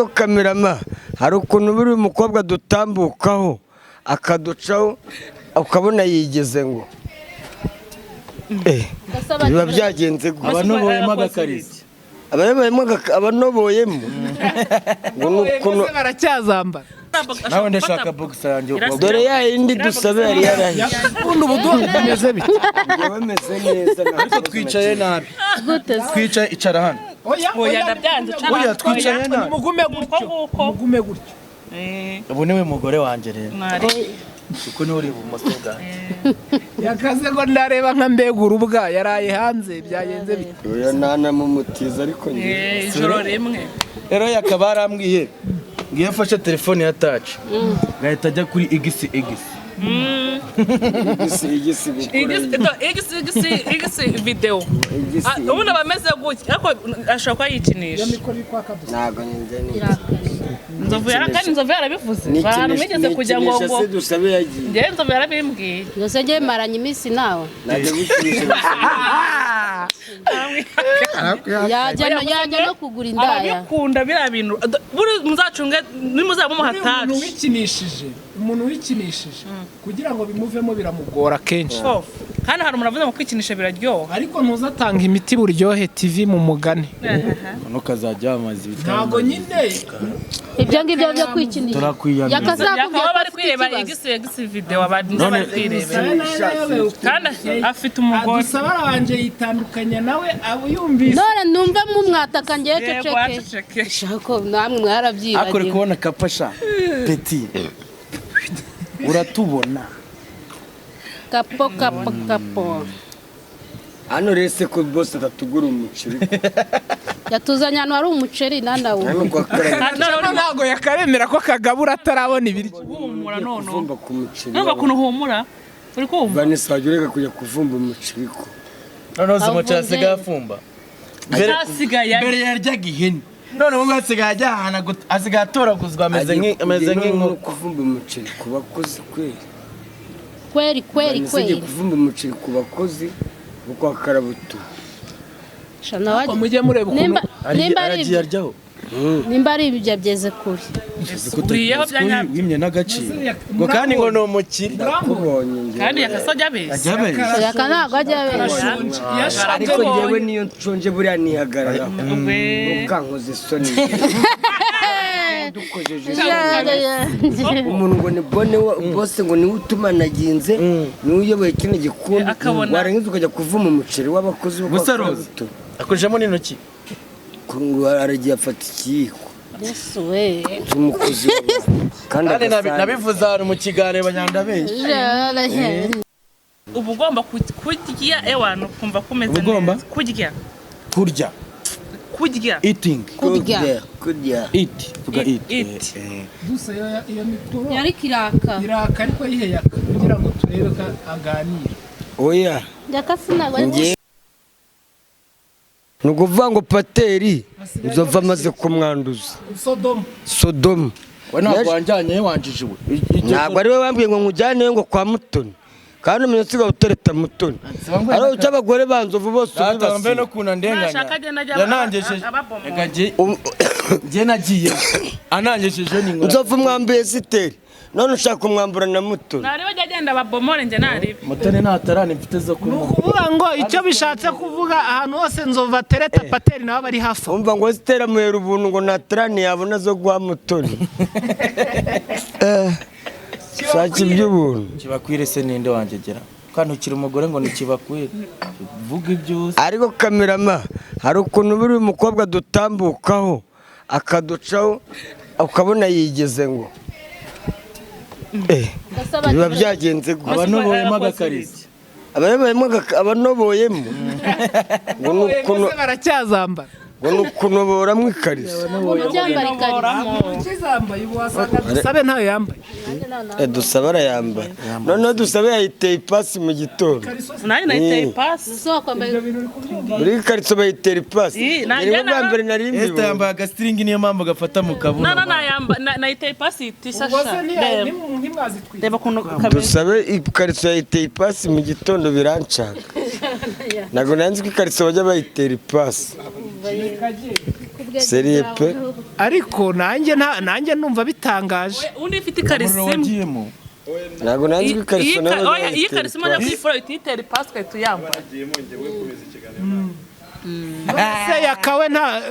Cameraman, hari ukuntu buri umukobwa dutambukaho akaducaho, ukabona yigeze ngo biba byagenze gute? Abanoboyemo agakariso. Abayoboyemo, abanoboyemo ngo ni ukuntu. Bose baracyazambara. Nawe ndashaka boxer yanjye. Dore ya yindi Dusabe yari yarahishe. Ubundi ubuduha bumeze bite? Njyewe meze neza, nta Ariko kibazo. twicaye nabi. Gute se? Twicaye, icara hano. Oya. Oya, ndabyanze. Oya, twicaye nabi. Mugume gutyo. Nguko. Mugume gutyo. Ubu niwe mugore wanjye rero, Mwari. kuko niwe uri ibumoso bwanjye. Yakaze ngo ndareba nka mbega urubwa yaraye hanze, byagenze bite? Oya, ntanamumutiza, ariko njye Ijoro rimwe. Rero yakaba yarambwiye ngo iyo afashe telefone ya touch, ngahita ajya kuri igisi igisi. Igisi igisi gukora. Igisi igisi igisi videwo. Igisi. Ah, ubundi aba ameze gutya, ariko ashobora kuba yikinisha. Ntabwo njye ni Nzovu yara, kandi Nzovu yarabivuze. Abantu mwigeze kujya ngo nikinisha ngo se Dusabe yagiye? Njyewe Nzovu yarabimbwiye. Gusa njye maranye iminsi nawe. Najya gukinisha Dusabe. Yajya no kugura indaya. Arabikunda biriya bintu. Buri muzacunge nimuzaba mumuha Umuntu touch. wikinishije, umuntu wikinishije kugira ngo bimuvemo biramugora kenshi. Oh, kandi hari umuntu avuze ngo kwikinisha biraryoha. Ariko ntuzatanga imiti Buryohe TV mu mugani. Ntukazajya wamaza ibitaro. Ntabwo nyine. Ibyo ngibyo byo kwikinisha. Turakwiyamira. Yakazakubwira Yakaba ko bari afite kwireba ikibazo. Igisi igisi videwo, abantu bari kwirebera, kandi afite umugore. Adusaba arabanje yitandukanya nawe, aba yumvise. None numve mumwataka ngewe. Yego. Ceceke. Aceceke. Shako namwe Ariko uri mwarabyibagiwe. kubona kapasha peti, uratubona. Kapo kapo kapo. Hano rero se ko bose atatugura umuceri? Yatuzanye ahantu hari umuceri nandawu. Hano kwa Karame. Ntabwo ntabwo yakaremera ko kagabura atarabona ibiryo. Uhumura none. Kuvumba ku muceri. Numva ukuntu uhumura, uri kumva? Vanessa, wajya ureka kujya kuvumba umuceri ko. Noneho si umuceri asigaye afumba mbere. Asigaye. Mbere yaryaga ihene, none ubu ngubu asigaye ajya ahantu asigaye atoraguzwa, ameze Agiye ameze kujya no nk'inkoko. kuvumba umuceri ku bakozi kweri. Kweri kweri. Vanessa agiye Kweri. kuvumba umuceri ku bakozi bo kwa Karabuto. Shana wajya. Mujye mureba ukuntu Nimba nimba ari Aragiye aryaho. Nimba ari ibyo byeze kure. Uriyeho bya nyabyo. Wimye n'agaciro ngo kandi ngo ni umukire. Ndakubonye njyewe. Kandi yakasajya abeshya. Ajya abeshya. Yaka ntabwo ajya abeshya. Ariko njyewe niyo nshonje buriya nihagararaho, ntukankoze isoni, dukojeje isoni. Umuntu ngo ni bone bose, ngo niwe utumanaginze, niwe uyoboye kino gikundi, Akabona. warangiza ukajya kuvuma umuceri w'abakozi bo kwa Gusa Rose Karabuto. akoreshamo n'intoki. Ngo aragiye afata ikiyiko Yesu we! cy'umukozi w'abantu kandi Kandi agasanga nabivuze ahantu mu kiganiro banyandabeshya. Uba ugomba kurya ewana ukumva ko umeze Uba ugomba? neza kurya. Kurya. Kurya. Eating. Kurya. Kurya. Eat, vuga eat. Eat. Dusa iyo mikoro. Yari kiraka. Iraka, ariko yiheyaka kugira ngo turebe ko aganira. Oya. Yakasi ntabwo ari. Njye ni ukuvuga ngo pateri Nzova amaze kumwanduza. Sodomu. Sodomu. We ntabwo wanjyanye, wanjije we. Ntabwo ari we wambwiye ngo nkujyaneyo ngo kwa Mutoni, kandi umenya usigaye utereta Mutoni ari uca abagore ba Nzovu bose. Data mbe no ubibasiye. kuntu andenganya. Nashaka agenda ajya Yanangesheje. ababomora. Reka njye nagiye anangesheje ni inkora. Nzovu mwambuye Esiteri, none ushaka kumwambura na Mutoni. Narebe ajya agenda ababomore, njye narebe. Mutoni nta tarani mfite zo Ni kumuha. ukuvuga ngo icyo bishatse kuvuga, ahantu hose Nzovu atereta pateri nawe aba ari hafi aho. Umva ngo Esiteri amuhera ubuntu, ngo nta tarani yabona zo guha Mutoni. Shaka iby'ubuntu. Kibakwire se ninde wanjyegera kandi ukiri umugore ngo ntikibakwire, vuga ibyo uzi. Ariko cameraman, hari ukuntu buri umukobwa dutambukaho akaducaho, ukabona yigeze ngo biba byagenze gute? Abanoboyemo agakariso. Abayoboyemo, abanoboyemo ngo ni ukuntu. Bose baracyazambara. Ngo ni ukunoboramo ikariso. Ubyambara ikariso. Ukizambaye ubu wasanga Dusabe ntayo yambaye. Dusabe arayambara, noneho Dusabe yayiteye ipasi mu gitondo. Nanjye nayiteye ipasi. So kwambaye. Buri ikariso bayitera ipasi. Ii, nanjye Ni bwa mbere nari Esther mbibonye. yambaye agasiringi, niyo mpamvu gafata mu kabuno. None nayiteye ipasi itisa. Ubwo se Sha reba. ntimwazitwika? Reba ukuntu kameze. Dusabe ikariso yayiteye ipasi mu gitondo, birancanga. Ntabwo nari nzi ko ikariso bajya bayitera ipasi, sérieux pe. Ariko nanjye nta nanjye numva bitangaje. Undi ifite ikariso Umuriro imwe. wagiyemo. Ntabwo nanzi ko ikariso nawe Oya, iyi kariso imwe ajya kuyifura uhita uyitera ipasi ugahita uyambara. Se yakawe nta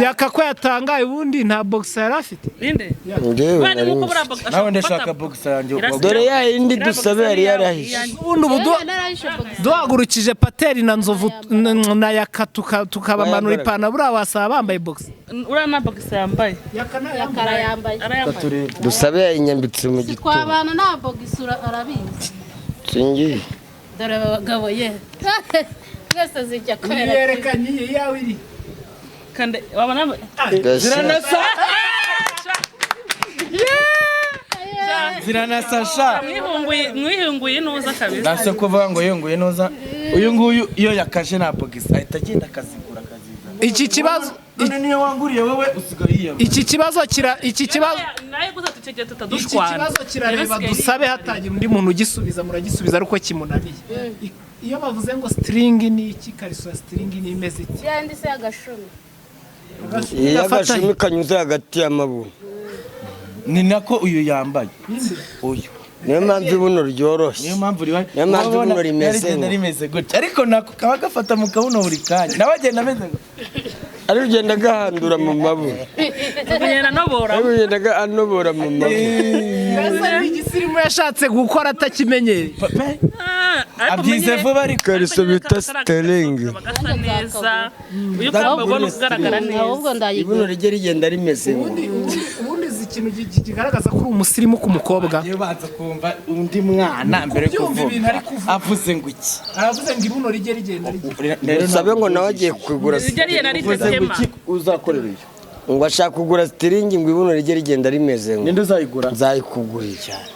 yakako yatangaye, ubundi nta boxer yari afite. Inde? Njyewe Bari nari nkuko nzi. buriya box Nawe ndashaka boxer yanjye. Dore ya yindi dusabe yari yarahishe. Ubundi ubu Narahishe boxer. Duhagurukije Pateri na Nzovu na Yaka tukabamanura Wayambara. ipantaro, buriya wasaba bambaye boxer. Uriya nta box yambaye. Yakara yambaye. Arayambaye. Dusabe yayinyambitse mu Si gituba. twabana nta boxer, arabizi. Singiye. Dore aba bagabo ye, twese zijya kubera. Yerekanye iyawe iri. Kandi wabona Ziranasa. Ziranasa sha. mwihunguye, mwihunguye nuza kabisa. Nase kuvuga ngo yunguye nuza. Uyu nguyu iyo yakaje nta boxer ahita agenda akazigura akazizana. Iki kibazo None niyo wanguriye wowe usigaye yiyambara. Iki kibazo kira iki kibazo Nawe gusa tucegeye iki tutadushwana. kibazo kirareba Dusabe, hatagira undi muntu ugisubiza, muragisubiza ariko kimunaniye. Iyo bavuze ngo string ni iki, kariso ya string ni imeze iki? Yanditse agashumi. Iyo agashumi kanyuze hagati y'amabuno. Ni nako uyu yambaye. Uyu. Niyo mpamvu ibuno ryoroshye. Niyo mpamvu riba. Niyo mpamvu Urabona, ibuno rimeze yarigenda ngo. rimeze gutya. Ariko nako kaba gafata mu kabuno buri kanya. Nawe agenda ameze ngo. Ari ugenda agahandura mu mabuno. Kugenda nobora. Ari ugenda anobora mu mabuno. Mbese ni igisirimu yashatse gukora atakimenyereye. Pe. Abyize vuba ariko. Ikariso bita siteringi. Gasa neza. Uyu kambaye ubona ugaragara neza. Ahubwo ndayigura. Ibuno rijye rigenda rimeze ngo. Ubundi uzi ikintu kigaragaza ko uri umusirimu ku mukobwa? Iyo banza kumva undi mwana mbere yo Kubyumva ibintu ari kuvuga. kuvuga. Avuze ngo iki? Aravuze ngo ibuno rijye rigenda rigenda. Dusabe ngo nawe agiye kugura. Rijya rigenda Uvuze ngo ritetema. iki uzakorera iyo? Ngo ashaka kugura sitiringi ngo ibuno rijye rigenda rimeze ngo. Ninde uzayigura? Nzayikugurira cyane.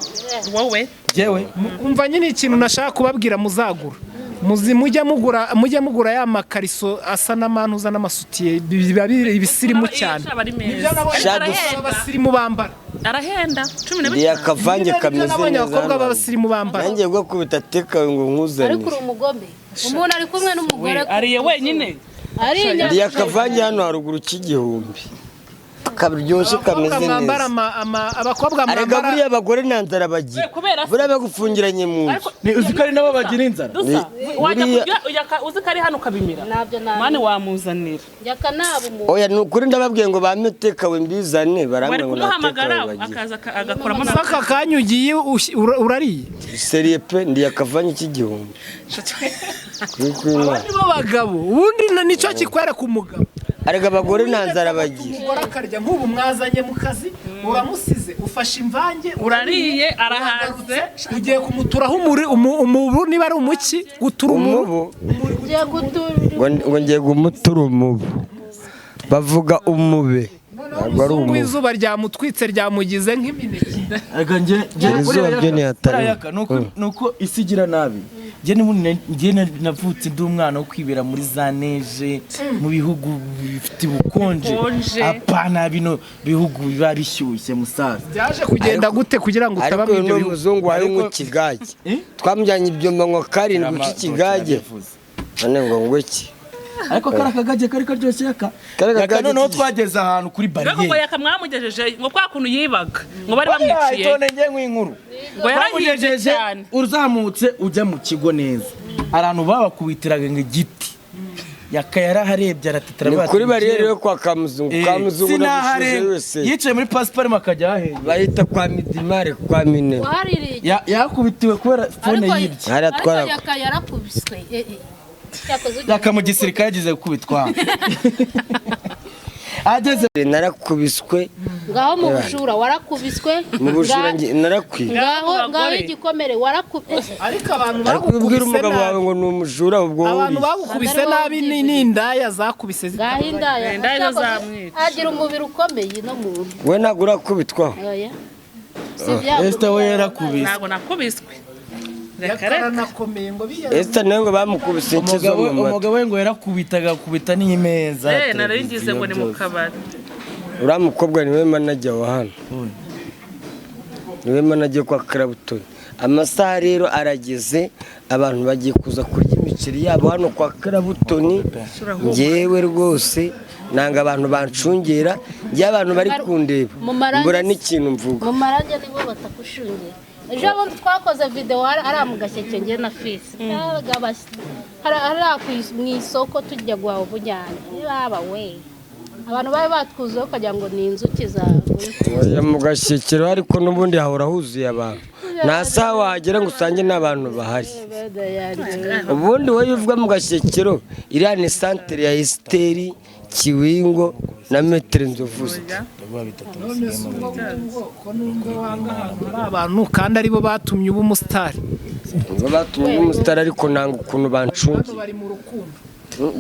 Wowe. Jewe. Umva nyine, ikintu nashaka kubabwira, muzagura muzi mujya mugura ya makariso asa n'amantuza n'amasutiye, biba biri ibisirimu cyane. Aba ari meza. Nibyo nabonye Sha Arahenda. abasirimu bambara. Arahenda. Cumi na Ndi bitanu. akavange Nibyo kameze nabonye neza. abakobwa Hano. b'abasirimu bambara. Nanjye gukubita tekawe ngo Ariko nkuzanire. uri umugome, umuntu ari kumwe n'umugore. Ariye wenyine. Ari Ndi akavange hano haruguru k'igihumbi karyoshye Abakobwa kameze mwambara neza. abakobwa Arega mwambara buriya abagore nta nzara bagira. We, kubera se- Buriya bagufungiranye mu nzu. Ariko Ni uzi ko ari nabo bagira inzara. Dusa wajya Buriya- kurya uzi ko ari hano ukabimira. Ntabyo namenya. Mani wamuzanira. Yaka naba umuntu. Oya, ni ukuri ndababwiye ngo bampe tekawe mbizane, Bari barambwira ngo nta kumuhamagara tekawe bagira. akaza agakoramo na Aka kanya ugiye urariye. Seriye pe, ndi akavange k'igihumbi. Kuri kw'Imana. Nibo bagabo ubundi nicyo kikwereka umugabo. Arega abagore nta nzara bagira. Umugore akarya nk'ubu mwazanye mu kazi, uramusize ufashe imvange. Urariye arahaze. Ugiye kumuturaho umubu, niba ari umuki gutura umubu. Umubu. Ugiye gutura. Ngo ngiye gumutura umubu. Bavuga umube. Ntabwo ari Umuzungu umubu. izuba ryamutwitse ryamugize nk'imineke. Ariko njye Iri zuba ryo ntihatari. buriya yaka, nuko isi igira nabi. Njye n'ubundi njye navutse ndi umwana wo kwibera muri za neje mu bihugu bifite ubukonje. Ubukonje. Apana bino bihugu biba bishyushye musaza. Byaje kugenda gute kugira ngo utaba Ariko muri uyu ibyo ni bihugu? umuzungu wari nk'ikigage. Twamujyanye ibyuma ngo karindwi cy'ikigage. None ngo iki? Ariko kari akagage kari karyoshye yaka. Kari Yaka akagage noneho k'igi- twageze ahantu kuri Mbega ngo bariyeri. yaka mwamugejeje ngo kwa kuntu yibaga ngo bari bamwiciye. Itone njye nk'inkuru. Ngo yarahiye Twamugejeje cyane. uzamutse ujya mu kigo neza. Ahantu babakubitiraga ngo igiti. Yaka yaraharebye aratetera. Ni kuri bariyeri yo kwa Kamuzungu. Kamuzungu nagushuje wese. Yicaye muri pasiparume akajya ahahengera. Bahita kwa Midimare kwa Mine. Wahaririye. Yakubitiwe kubera fone Ariko yibye. Hariya ariko yaka yarakubiswe. Cyakoze ugiye. Yaka mu gisirikare yagize gukubitwa ageze Narakubiswe. Ngaho mu bujura warakubiswe. Mu bujura narakwiye. Ngaho Ngaho ngaho bagore. igikomere warakubiswe. Ariko abantu Ariko iyo ubwira bagukubise umugabo wawe nabi ngo ni umujura ubwo abantu wuriye. bagukubise nabi ni indaya zakubise Ngaho indaya. Indaya zo zamwica. Agira umubiri ukomeye no muntu. We ntabwo urakubitwaho. Oya. Si bya. Esther we yarakubise. Ntabwo nakubiswe. Reka reka. Yakaranakomeye ngo biya. Esther nawe ngo bamukubise inshyi zo Umugabo mu matwi. umugabo we ngo yarakubitaga akubita n'imeza. Nari ngize ngo ni mu kabari. Uriya mukobwa niwe manajya wa hano. Niwe manajya kwa Karabutoni. Amasaha rero arageze, abantu bagiye kuza kurya imiceri yabo hano kwa Karabutoni. Ngewe rwose nanga abantu bancungera, njye abantu bari kundeba Mu marangi- mbura n'ikintu mvuga. Mu marange nibo batagushungera. Ejo bundi twakoze videwo hariya mu Gaseke, njye na fisi. Yabaga hariya mu isoko tujya guhaha ubujyane, baba we, abantu bari batwuzuyeho ukagira ngo ni inzuki zaguye. Oya, mu Gashyekero ariko n'ubundi hahora huzuye abantu, nta saha wahagera ngo usange n'abantu bahari. Ubundi wowe uvuga mu Gashyekero, iriya ni santere ya Esiteri Kiwingo na Metere Nzovu. Ndaguha bitatu None se bisigayemo ubwo bibiri. ngubwo ko numva wanga ahantu hari abantu kandi aribo batumye uba umusitari? Ngo batumye umusitari, ariko nanga ukuntu Hano bancungiye. bari mu rukundo.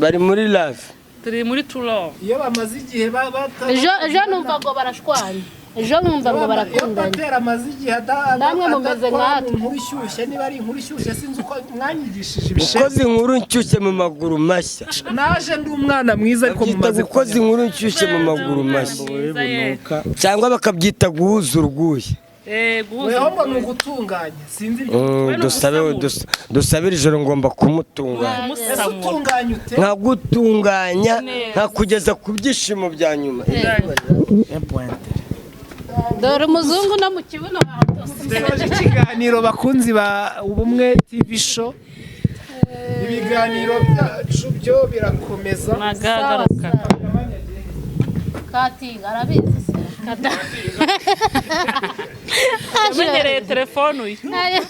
Bari muri love. Turi muri true love. Iyo bamaze igihe Ejo numva ngo barashwanye, ejo numva ngo iyo barakundanye. Patera amaze igihe Namwe mumeze adakora mu nkatwe. nkuru ishyushye, niba ari inkuru ishyushye, sinzi uko mwanyigishije ibisheke. Gukoza inkuru nshyushye mu maguru mashya. Naje ndi umwana mwiza, ariko Babyita mumaze gukoza inkuru nshyushye mu maguru mashya, Mwiza ye. cyangwa bakabyita guhuza urwuya. Guhuza. Weho ngo ni ugutunganya, sinzi ibyo. Dusabire ijoro, ngomba kumutunganya. Ese Kumusamura. utunganya ute? Nkagutunganya, nkakugeza ku byishimo bya nyuma. Dore umuzungu no mu kibuno bahatose. Dusoje ikiganiro, bakunzi ba Ubumwe TV Show. Ibiganiro byacu byo birakomeza. Nagagaruka. Kati arabizi se kata. Yamenyereye telefone uyu. Ayo.